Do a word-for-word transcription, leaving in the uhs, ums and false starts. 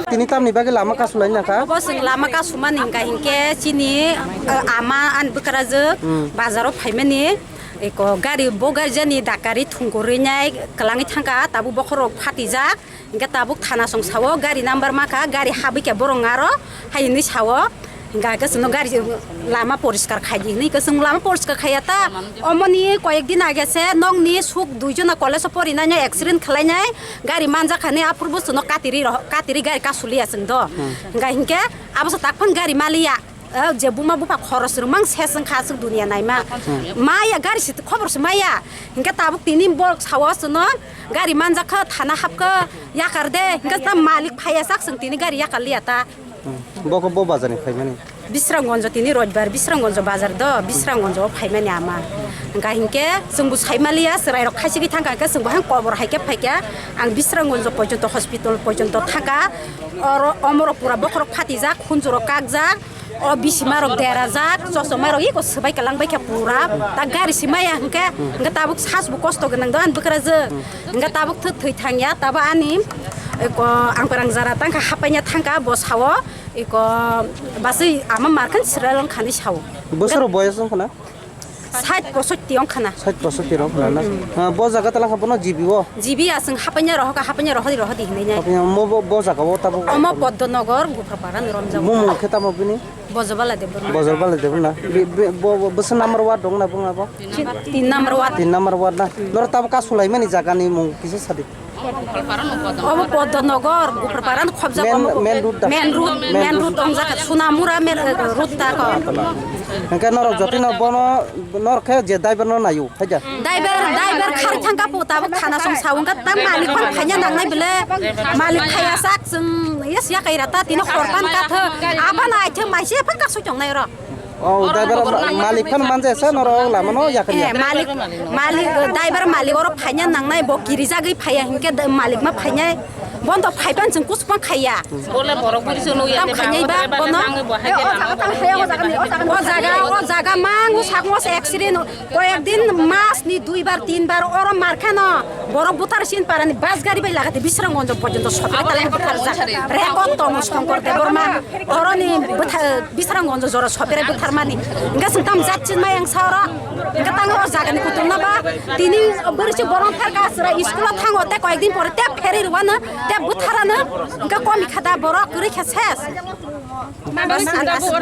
Tini tamni bagwi lama kasu lai nangkha? Bo chwng lama kasumani hwnkha hinkhe chini, eh, ama ani bwkrajwk Hmm. bazaro phaimani, eko gari bo gari jani dakari thwngkwrwi nai kwlangwi thangkha, tabuk bokhorok phatijak. Hingke tabuk thana song sao, gari number makha, gari habwi khe borok ngaro, hai hinwi sao. Hingke hingke chwngno gari lama poriskar khaidi hinwi hingke chwng lama poriskar khaiya ta. Omoni koyek din age se nokni suk dui jona college o porinai accident khwlainai gari manjak hani aphuru bo chwngno katiri roh-, katiri gari kasuliya chwng do. Hmm. Hingke hingke abo se tak phano gari maliya. O je buma bupha khoros rwmang ses wngkha aswk duniya naima. Hmm. Maya gari si khobor se maya. Hingke tabuk tini borok sao chwngno gari manjak kha thana hap kha yakar de. Hingke ta malik phaiya sak chwng tini gari yakar liya ta. Hmm. Bo khe bo bazar ni phaimani? Bisramganj tini Roibar, Bisramganj bazar do, Bisramganj o phaimani ama. Hingka hingke chwngbo saimaliya, chwrairok khaisigi thangkha hingke chwngbo hang kobor haikhe phaikha. Ang Bisramganj porjonto hospital porjonto thangkha. Oro omorok pura bokhorok phatijak, khunjurok kakjak. O bisimarok derajak, chosomarok iko swbai kwlangbaikha pura. Ta gari si maya hwnkhe, hwnkhe tabuk sasbo kosto gwnang do ani bwkrajwk. Hwnkhe tabuk thwi thangya, tabuk ani, eko, ang perang jara tangkha, hapaina thangkha, bo sao, iko, baswi ama markhan srelong khani sao. Bwswro boyos wngkha na? Sait posotti wngkha na. Sait posotti rok na? Hmm. Ah, bo jaga tala kha bono G B o? G B aswng hapaina rohoka, hapaina rohodi, rohodi hinwi nai. Hapaina mo bo, bo jaga o tabuk? Omo Poddonogor, Guprapara, Noromjak. Mumung khe tamo bini? Bojobala Debbarma. Bojor Bala Debbarma. Be, be, bo, bo, bwswk number ward dong na bung abo? Tin number ward. Tin number ward na. Noro tabuk kasu laimani jaga ni mung kisa sadi. Obo Poddonogor, Guprapara no khobjak. Main, omo main road da. Main road, main road ongjak. Sunamura main, eh, road ta ko. Hingke norok jotino bono, norok khe je driver no nayo, haja. Driver, driver khari thangka po tabuk thana song sao wngkha ta malik phano khaina nangnai bele. Malik khaya sak chwng yes ya kaira ta tino khorpan ka thw. Abana aitheng maise phano kasu chongnai oro. O driver ma-, malik phano manja sa noro lama no yakari ya. Eh, malik, malik, driver malik oro phaina nangnai bo kirijagwi phaya hinkhe da-, malik ma phainai. Bondo phaipan chwng kuchupang khaiya. Bole borok buri se nukya. Tam khainai ba bono. O jaga, o jaga mang sakmo accident. Koyek din mas ni duibar tinbar oro markhano borok buthar sin parani bus gari bai lagati Bisramganj porjonto sopre tala buthar jak. Rekot tomo Shongkor Debbarma oroni butha-, Bisramganj jora sopre butharmani. Hingke sengtam jat chinmai ang saoro. Hingke tango o jagani kutung na ba tini borisi borong pherka sira school o thango te koyek din pore te pheri rwano te butharano hingke komi khada borok kwrwi khe ses. Bas, ang aswk.